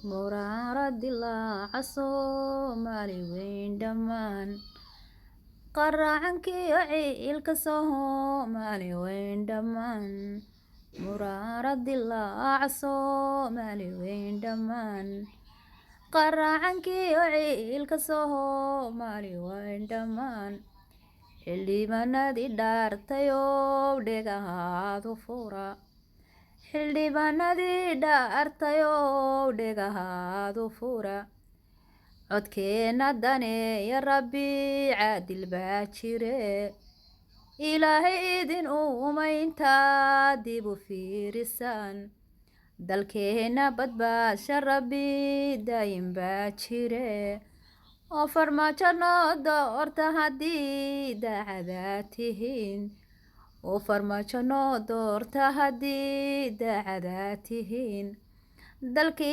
Muraara dilaaca Soomaali weyn dhammaan, qaracankiyo ciilka Soomaali weyn dhammaan. Muraara dilaaca Soomaali weyn dhammaan, qaracankiyo ciilka Soomaali weyn dhammaan. Xildhibaanadii dhaartayow dhegahaadu fura, xildhibaanadii dhaartayow dhegahaadu fura. Codkeenna daneeya, Rabbi caadil baa jire. Ilaahay idin uumayntaa dib u fiirisaan, dalkeenna badbaadsha, Rabbi daayin baa jire. Oo Farmaajo noo doorta haddii daacadaa tihiin, oo Farmaajo noo doorta haddii daacadaa tihiin dalkii.